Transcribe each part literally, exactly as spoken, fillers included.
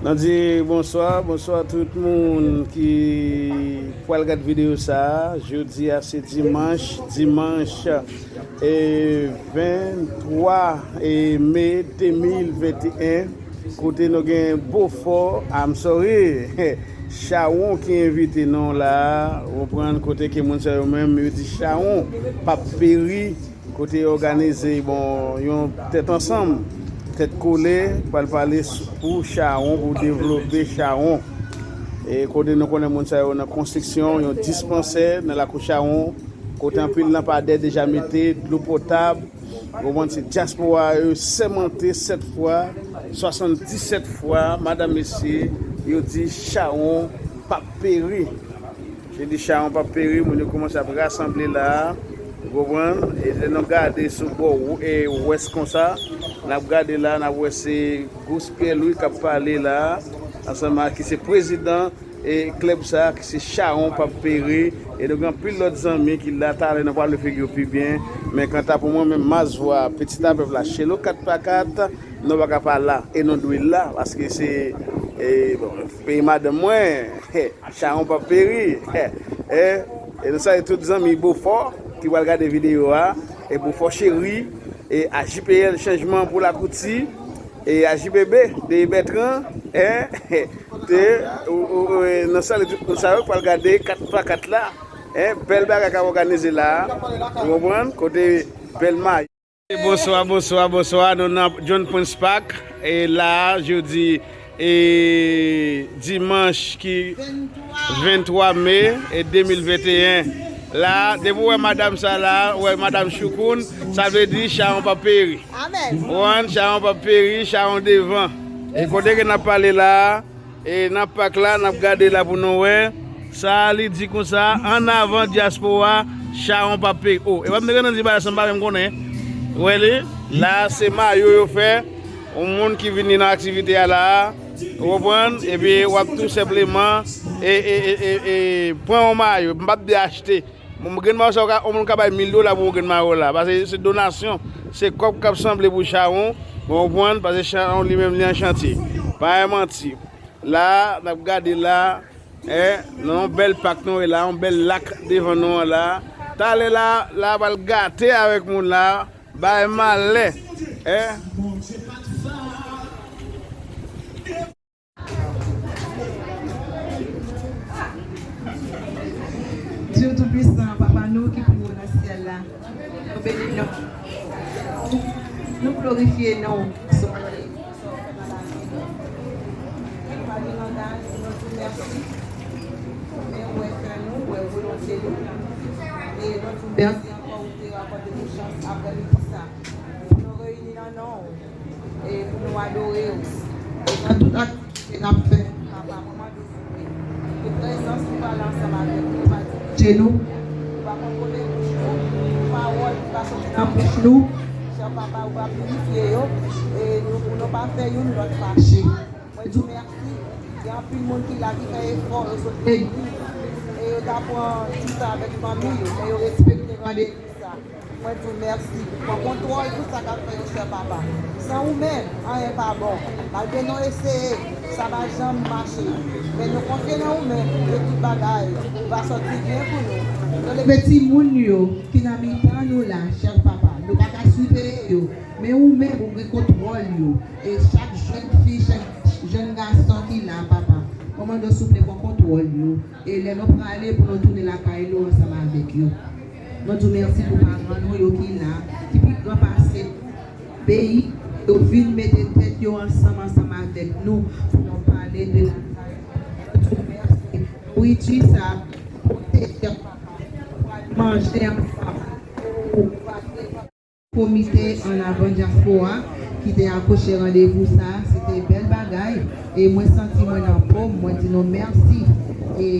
Nou di bonswa, bonswa tout moun ki pral gad videyo sa a. Jodi a se dimanch, dimanch e venntwa e me de mil venteyen, kote nou gen Bofò, I'm sorry, Chawon ki envite nou la a, ou konprann, kote ke moun sa yo menm yo di Chawon p ap peri, kote yo òganize, bon, yon tèt ansanm, tèt kole, pral pale sou, pou Chawon, pou devlope Chawon. E kote nou konnen moun sa yo nan konstriksyon yon dispansè nan lakou Chawon, kote anpil lanpadè deja mete, dlo potab, ou konprann, se dyaspora yo sèmante sèt fwa, swasanndisèt fwa, madanm, mesye, yo di Chawon p ap peri. Yo di Chawon p ap peri, moun yo kòmanse ap rasanble la a, ou konprann? E lè nou gade sou bò w-, e wès konsa, n ap gade la, n ap wè se Gous Pyè Lwi k ap pale la a, ansanm ak ki se prezidan e klèb sa a, ki se Chawon p ap peri. E nou gen anpil lòt zanmi ki la, talè nou pral wè figi yo pi byen. Men kanta pou mwen menm, Mazwa, Pitit a Pèp la, Chelo kat pa kat, nou pa ka pa la. E nou dwe la, paske se, e, bon, peyi madanm mwen, Chawon p ap peri. E, e nou salye tout zanmi Bofò ki pral gade videyo a. E Bofò cheri, e A J P L chanjman pou lakouti, e A J P B de Bètran, e, te, ou, ou, ou, e, nou salye tout moun sa yo k pral gade kat pa kat la. E, bèl bagay k ap òganize la a. Ou konprann? Kote bèl may. Bonswa, bonswa, bonswa. Nou nan John Prince Park. E la a, jodi, e dimanch ki venntwa me, e de mil venteyen. La a, depi w wè madanm sa la, w wè madanm Choukoun, sa vle di Chawon p ap peri. Amèn. Ou konprann? Chawon p ap peri, Chawon devan. E kote ke n ap pale la a, e nan pak la, n ap gade la pou nou wè. Sa li di konsa, ann avan dyaspora, Chawon p ap peri. O, e pa m te gentan di bagay sa m pa menm konnen. Ou wè li? La, se mayo yo fè. Yon moun ki vini nan aktivite a la a, ou konprann? Epi w ap tou senpleman, e, e, e, e, e, pran yon mayo. M p ap di achte. Bon, grenn mayo sa, ou ka, yon moun ka bay mil dola pou yon grenn mayo la. Paske se donasyon. Se kòb k ap sanble pou Chawon. Ou konprann? Paske Chawon li menm li an chantye. Pa gen manti. La, n ap gade la, e, nan yon bèl pak nou wè la, yon bèl lak devan nou an la. Talè la, la pral gate avèk moun la, bay malè, e. Dye Toupisan, Papa nou ki pi wo nan syèl la, nou beni non w. Nou glorifye non w. Nou pa gen langaj pou nou di w mèsi. Men ou wè kè nou, ou wè volonte nou. E nou di w mèsi ankò, ou te akòde nou chans aprèmidi sa pou nou reyini nan non w e pou nou adore w. E nan tout aktivite n ap fè, papa, mwen mande w souple ke prezans ou pale ansanm avèk nou, pa dirije nou, ou pa kontwole bouch nou, pawòl ki va soti nan bouch nou, chè papa, ou va pirifye yo, e nou, pou nou pa fè youn lòt fache. Mwen di w mèsi. Gen anpil moun ki la ki fè efò, yo sot legliz, e yo ta pran ti sa avèk fanmi yo, men yo respekte randevou sa. Mwen di w mèsi. Pran kontwòl tout sa k ap fè yo, chè papa. San ou menm, anyen pa bon. Malgre nou eseye, sa pa janm mache. Men nou konfye nan ou menm ke tout bagay va sòti byen pou nou. Nou leve timoun yo ki nan mitan nou la, chè papa. Nou pa ka siveye yo, men ou menm ou gen kontwòl yo. E chak jèn fi, chak jèn gason ki la, papa, mwen mande w souple pran kontwòl yo. E lè nou prale, pou nou tounen lakay nou ansanm avèk yo. Nou di w mèsi pou paran nou yo ki la, ki pi gran pase peyi, yo vin mete tèt yo ansanm, ansanm avèk nou, pou nou pale de lakay nou. Nou di w mèsi. Nouriti sa, pwoteje, papa, nou pral manje ansanm. Komite Ann Avan Dyaspora ki te akouche randevou sa, se te bèl bagay, e mwen santi mwen nan po m, mwen di nou mèsi. E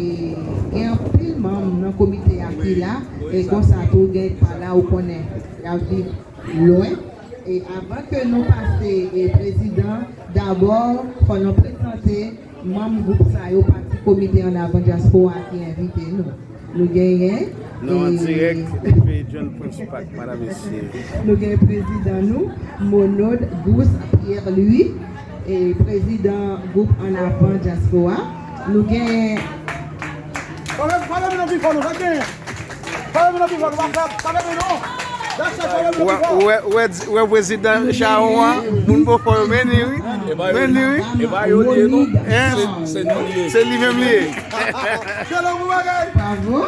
gen anpil manm nan komite a ki la, e konsa tou gen pa la, ou konnen, y ap viv lwen. E avan ke nou pase, e prezidan, dabò, fò nou prezante manm gwoup sa yo, pati komite Ann Avan Dyaspora ki envite nou. Nou genyen, nou an e dirèk depi John Prince Park, madam, mesye. Nou gen prezidan nou, Monod Gous Pierre Louis. e prezidan gwoup Ann Avan Dyaspora. Nou gen Pale, pale nou nan pi fò nou, sa gen. Pale nou nan pi fò nou, pa, pa, pa leve non. That's it, pale nou nan pi fò. Ou wè, ou wè, ou wè prezidan Chawon an, moun Bofò yo, men li wi. Men li wi. E pa yo li ye non. Hein? Se, se nou li ye. Se li menm li ye. Se lòt bagay. Bravo.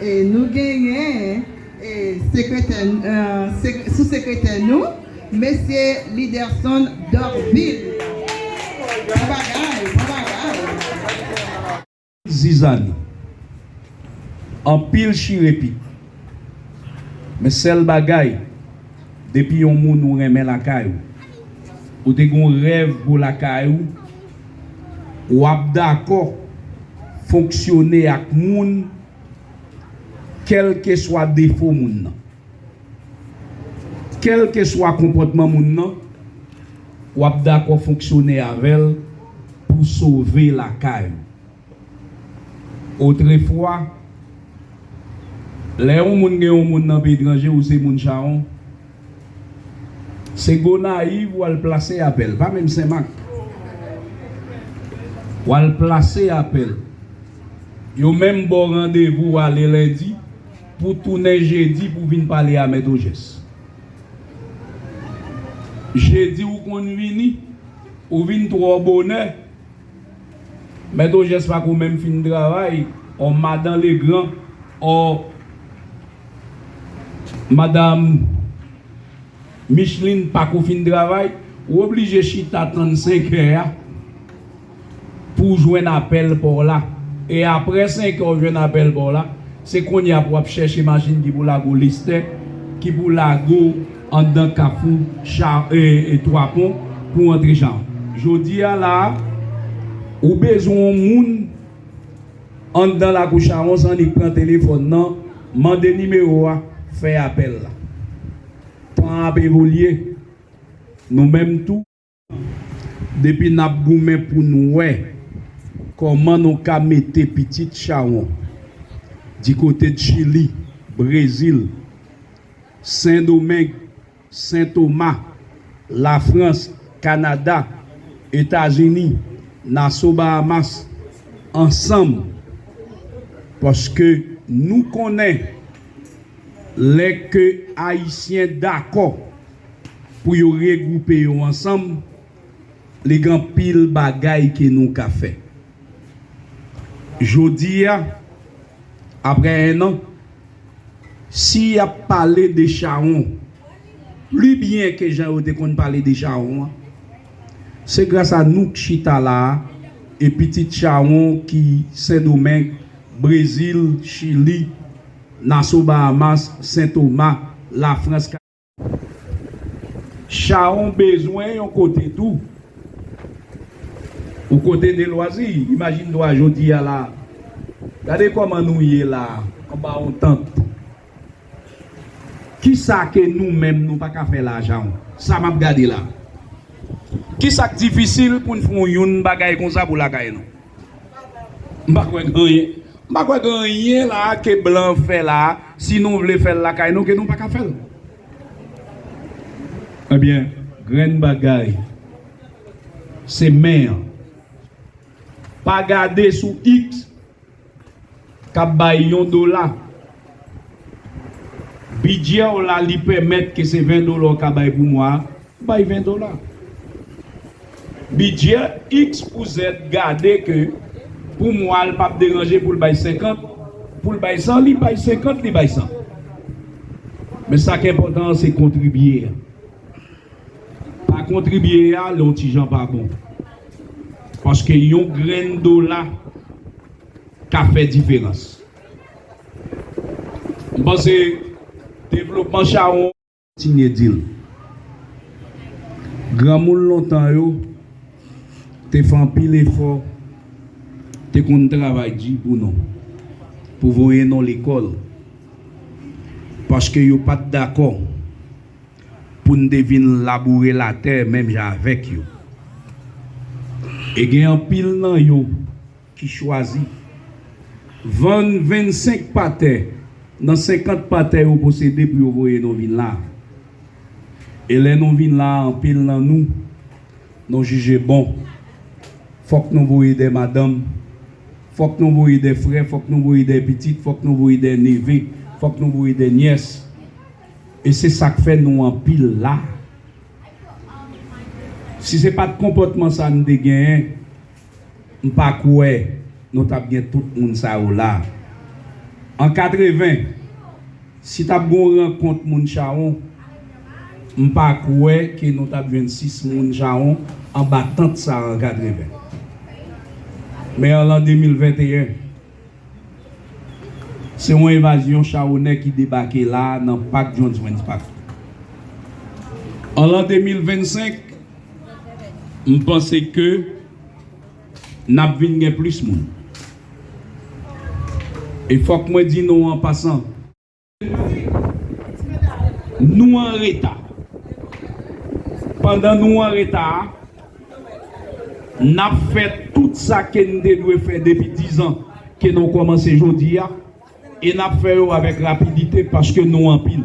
E nou genyen e sekretè, e, sou sekretè nou, mesye Liderson Dorvil. Bon bagay, bon bagay. Zizani. Anpil chirepit. Men sèl bagay, depi yon moun ou renmen lakay ou, ou te gon rèv pou lakay ou, w ap dakò fonksyone ak moun, kèlkeswa defo moun nan, kèlkeswa konpòtman moun nan, w ap dakò fonksyone avè l pou sove lakay ou. Otrefwa, lè yon moun gen yon moun nan peyi etranje, ou se moun Chawon, se Gonayiv w al plase apèl, pa menm Senmak. W al plase apèl. Yo menm ba w randevou w ale lendi pou tounen jedi pou vin pale a Mèt Ojès. Jedi ou konn vini, ou vin twò bonè. Mèt Ojès pa ko menm fin travay, ò madan Legran, ò madanm Micheline pa ko fin travay, ou oblije chita tann senk è a pou w jwenn apèl pa w la. E apre senk è w jwenn apèl pa w la, se kounye a pou w ap chèche machin ki pou lage w Lestè, ki pou lage w anndan Kafou Cha-, e, e, Twa Pon pou w antre Chawon. Jodi a la a, ou bezwen yon moun anndan lakou Chawon, se annik pran telefòn nan, mande nimewo a, fè apèl la. Tan an ap evolye. Nou menm tou, depi n ap goumen pou n wè kòman nou ka mete pitit Chawon di kote Chili, Brezil, Sendomeng, Sentoma, Lafrans, Kanada, Etazini, Naso Bahamas ansanm, paske nou konnen lè ke Ayisyen dakò pou yo regwoupe yo ansanm, li gen anpil bagay ke nou ka fè. Jodi a, apre en an, si y ap pale de Chawon pli byen ke jan yo te konn pale de Chawon an, se gras a nou k chita la a, e pitit Chawon ki Sendomeng, Brezil, Chili, Naso Bahamas, Sentoma, Lafrans, Chawon bezwen yon kote tou. Ou kote de lwazi, imajine twa jodi a la. Gade kòman nou ye la, anba yon tant. Kisa ke nou menm nou pa ka fè la, Chawon? Sa m ap gade la. Kisa k difisil pou n fè yon bagay konsa pou lakay nou? M pa kwè gen anyen. M pa kwè gen anyen la a ke blan fè la a, si nou vle fè l lakay nou, ke nou pa ka fè l. Ebyen, grenn bagay, se men an. Pa gade sou X k ap bay yon dola. Bidjè w la, li pèmèt ke se ven dola w ka bay pou mwa a, bay ven dola. Bidjè X pou Z gade ke pou mwa l p ap deranje pou l bay senkant, pou l bay san, li bay senkant, li bay san. Men sa k enpòtan an, se kontribye a. Pa kontribye a, lè yon ti jan pa bon. Paske yon grenn dola ka fè diferans. M panse devlopman Chawon kontinye di l. Granmoun lontan yo te fè anpil efò, te konn travay di pou nou, pou voye nou lekòl, paske yo pa t dakò pou n te vin laboure latè menm jan avèk yo. E gen anpil nan yo ki chwazi vann vennsenk pa tè nan senkant pa tè yo posede pou yo voye nou vin la. E lè nou vin la, anpil nan nou, Nou jije bon. Fòk nou voye de madanm. Fòk nou voye de frè, fòk nou voye de pitit, fòk nou voye de neve, fòk nou voye de nyès. E se sa k fè nou anpil la. Si se pa t konpòtman sa n te genyen, m pa kwè nou t ap gen tout moun sa yo la. An katreven, si t ap gen yon rankont moun Chawon, m pa kwè ke nou t ap jwenn sis moun Chawon anba tant sa a an katreven. Men an lan de mil venteyen, se yon envazyon chawonè ki debake la a nan pak John Swains Park. An lan de mil vennsenk, m panse ke n ap vin gen plis moun. E fòk mwen di nou an pasan, nou an reta. Pandan nou an reta a, n ap fè tout sa ke n te dwe fè depi dizan ke nou kòmanse jodi a, e n ap fè yo avèk rapidite paske nou anpil.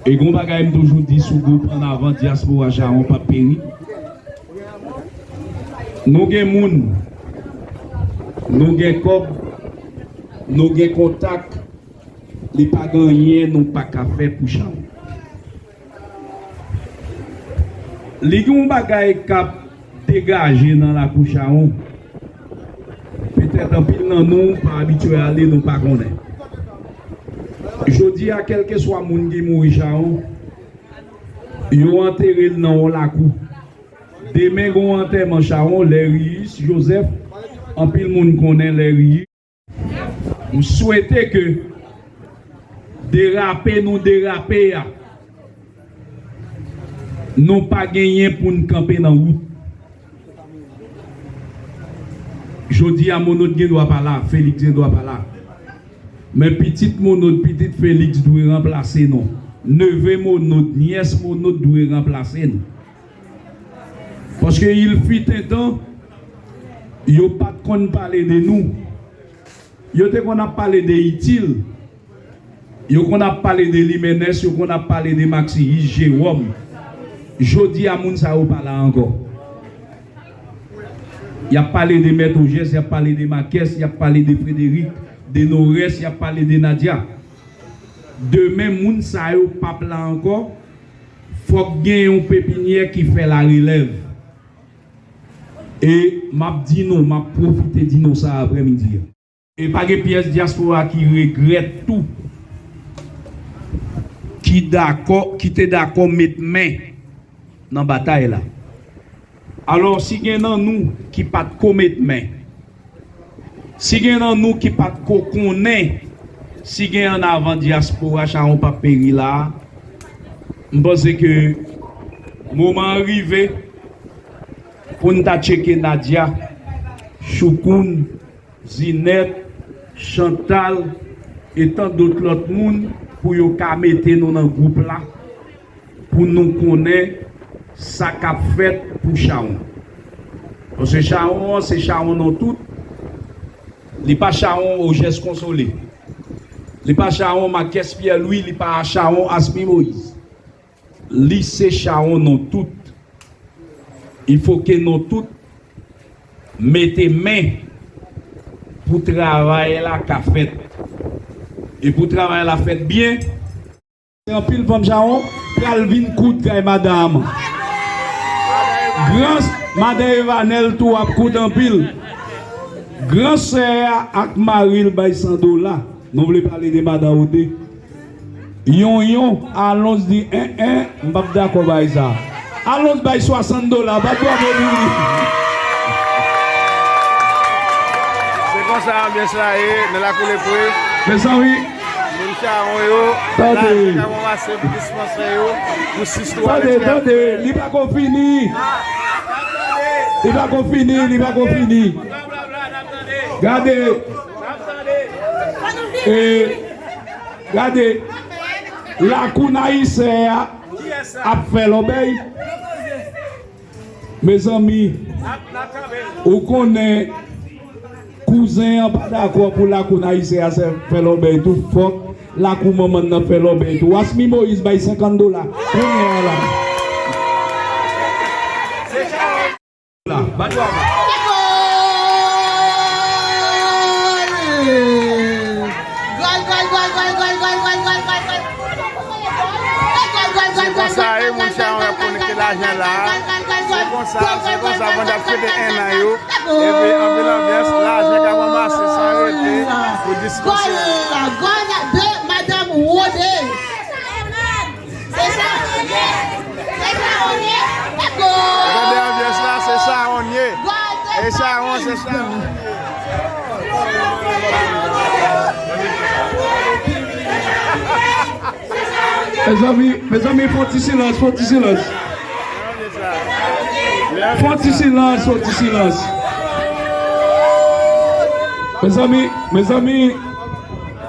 E gon bagay m toujou di sou gwoup Ann Avan Dyaspora Chawon p ap peri. Nou gen moun, nou gen kòb, nou gen kontak, li pa gen anyen nou pa ka fè pou Chawon. Li gen yon bagay k ap degaje nan lakou Chawon. Petèt anpil nan nou pa abitye ale, nou pa konnen. Jodi a, kèlkeswa moun ki mouri Chawon, yo antere l nan yon lakou. Demen gen yon antèman Chawon, lè Riyis Jozèf, anpil moun konnen lè Riyis. M swete ke derape nou derape a, nou pa genyen pou n kanpe nan wout. Jodi a, Monod gen dwa pa la, Felix gen dwa pa la. Men pitit Monod, pitit Felix dwe ranplase nou. Neve Monod, nyès Monod dwe ranplase nou. Paske il fut un temps, yo pa t konn pale de nou. Yo te konn ap pale de Itil. Yo konn ap pale de Limenès, yo konn ap pale de Maksiyis, Jewòm. Jodi a, moun sa yo pa la ankò. Y ap pale de Mèt Ojès, y ap pale de Makès, y ap pale de Frederik, de Norès, y ap pale de Nadya. Demen, moun sa yo p ap la ankò. Fòk gen yon pepinyè ki fè larelèv. E m ap di nou, m ap pwofite di nou sa aprèmidi a. E pa gen pyès dyaspora ki regrèt tou, ki dakò, ki te dakò met men nan batay la. Alò, si gen nan nou ki pa t ko met men, si gen nan nou ki pa t ko konnen, si gen Ann Avan Dyaspora Chawon p ap peri la a, m panse ke moman an rive pou n ta tcheke Nadya, Choukoun, Zinèt, Chantal, e tan dòt lòt moun pou yo ka mete nou nan gwoup la, pou nou konnen sa k ap fèt pou Chawon. Paske Chawon an, se Chawon nou tout. Li pa Chawon Ojès Konsole. Li pa Chawon Makès Pyè Lwi, li pa Chawon Asmi Moyiz. Li se Chawon nou tout. Il faut que nou tout mete men pou travay la ka fèt. E pou travay la fèt byen, anpil fanm Chawon pral vin koud kay madanm. Gran s-, madan Evanèl tou ap koud anpil. Gran sè a ak mari l bay san dola. Nou vle pale de madan Ode? Yonyon, Alonz di, en, en, m p ap dakò bay sa. Alonz bay swasant dola, bat bravo pou li. Se konsa anbyans la ye nan lakou Lepre. Mezanmi, moun Chawon yo, tande, lajan k ap ranmase pou dispansè yo, pou sis twa. Tande, tande, li pa ko fini. Li pa ko fini, li pa ko fini. Gade. E, gade, lakou Nayisè a ap fè lòbèy. Mezanmi, ou konnen kouzen an pa dakò pou lakou Nayisè a fè lòbèy tou, fòk lakou manman n nan fè lòbèy tou. Asmi Moyiz bay senkant dola kounye a la. Bat bwa pou. Gòl! Gòl, gòl, gòl. Se konsa, e, moun Chawon y ap konnen ke lajan la. Se konsa, se konsa, moun ap fete en an yo. Epi anpil anbyans, lajan k ap ranmase san rete pou dispanse. Gòl, gòl de Madanm Wode. Se sa ou ye. Se sa ou ye. Gòl! Tande anbyans la, se sa ou ye. Gòl de... E Chawon, se sa ou ye. Mezanmi, mezanmi, fon ti silans, fon ti silans. Fon ti silans, fon ti silans. Mezanmi, mezanmi,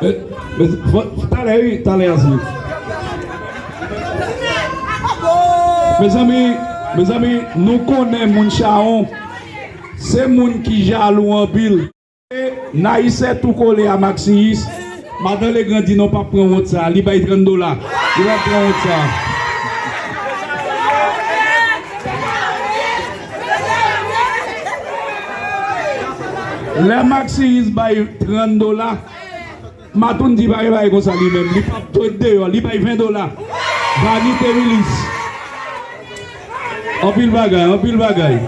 eh, mez-, fò, talè, wi, talè, Yasmin. Mezanmi, mezanmi, nou konnen moun Chawon, se moun ki jalou anpil. Nayisè tou kole a Maxiyis. Madan Legrand di non, p ap pran wont sa. Li bay trant dola. Li p ap pran wont sa. Lè Maxiyis bay trant dola, Matoun di pa gen bagay konsa li menm. Li p ap twet deyò. Li bay ven dola. Vanite Willis. Anpil bagay, anpil bagay.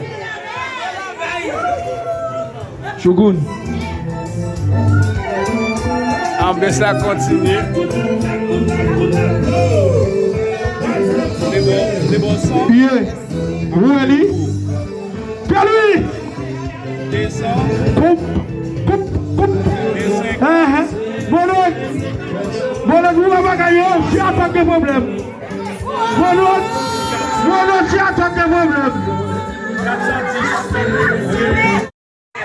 Chougoun. Anbyans la kontinye. Ye. Ou wè li? Pierre-Louis! Koup, koup, koup. Enhen. Bonòt. Bonòt, ou wè bagay yo, se atak gen pwoblèm. Bonòt, Bonòt, se atak gen pwoblèm.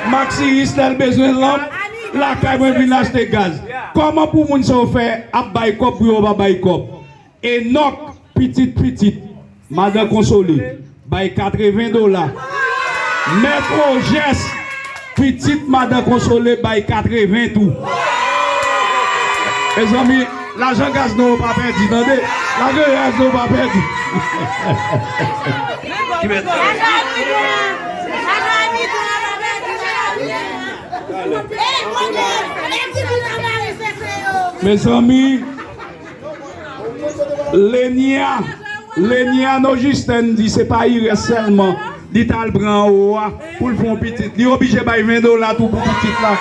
Maxiyis, lè l bezwen lanp, lakay mwen vin achte gaz. Kòman pou moun sa yo fè ap bay kòb pou yo pa bay kòb? Enòk, pitit pitit Madan Konsole, bay katreven dola. Mèt Ojès, pitit Madan Konsole, bay katreven tou. Mezanmi, lajan gaz nou pa pèdi, tande. Lajan gaz nou pa pèdi. Mezanmi, Lenia, Lenia Nojisten di se pa irès sèlman li t al pran anwo a pou l fè yon pitit. Li oblije bay ven dola tou pou pitit la.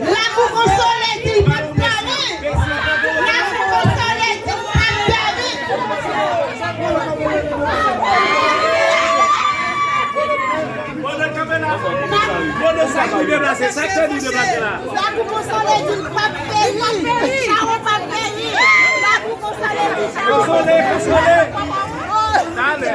Lakou Konsole di l p ap dòmi. Lakou Konsole di l p ap dòmi. Lakou Konsole di l p ap peri. Chawon p ap peri. Lakou Konsole di Chawon. Konsole, konsole. Talè.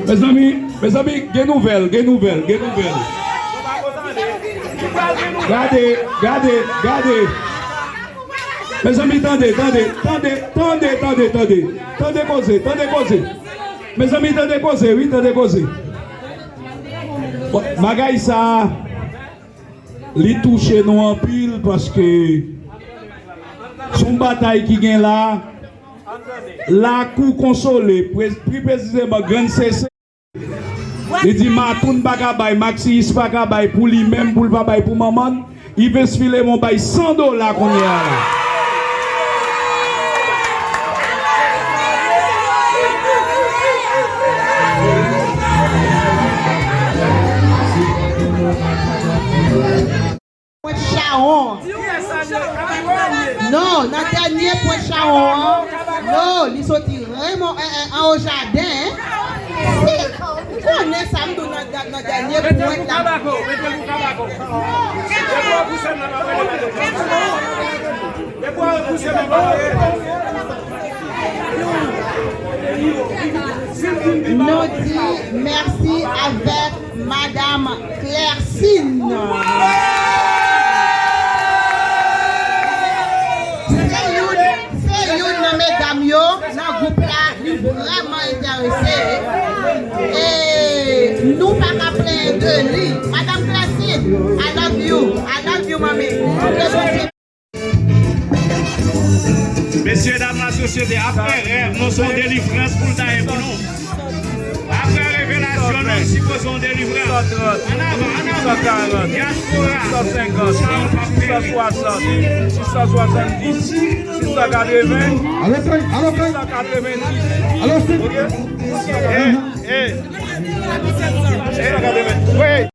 Mezanmi, mezanmi, gen nouvèl, gen nouvèl, gen nouvèl. Gade, gade, gade. Mezanmi, tande, tande, tande, tande, tande, tande. Tande koze, tande koze. Mezanmi, tande koze, wi, tande koze. Bon, bagay sa, li touche nou anpil paske se yon batay ki gen la, Lakou Konsole, pre-, pi presizeman Grann Sese. Li di Matoun pa ka bay, Maxiyis pa ka bay pou li menm, pou l pa bay pou manman l. Yves Philemon bay san dola kounye a la. Pwent Chawon. Non, nan dènye pwent Chawon an, non, li soti Raymond, eh, eh, anwo jaden, en. Si, ou konnen sa, m tou nan, nan, nan dènye pwent la. Nou di mèsi avèk Madam Clercine. Vrèman enterese. E nou pa ka plenyen de li. Madanm Cleside, I love you. I love you, manmi. Ke Bondye Mesye dam, lasosyete, apre rèv, nou se yon delivrans pou l ta ye pou nou. Apre revelasyon, nou sipoze yon delivrans. Annavan, annavan. Dyaspora, sa yo p ap peri. Alo, kay, alo, kay. Alo, Steve. Ok? Eh, eh. Eh.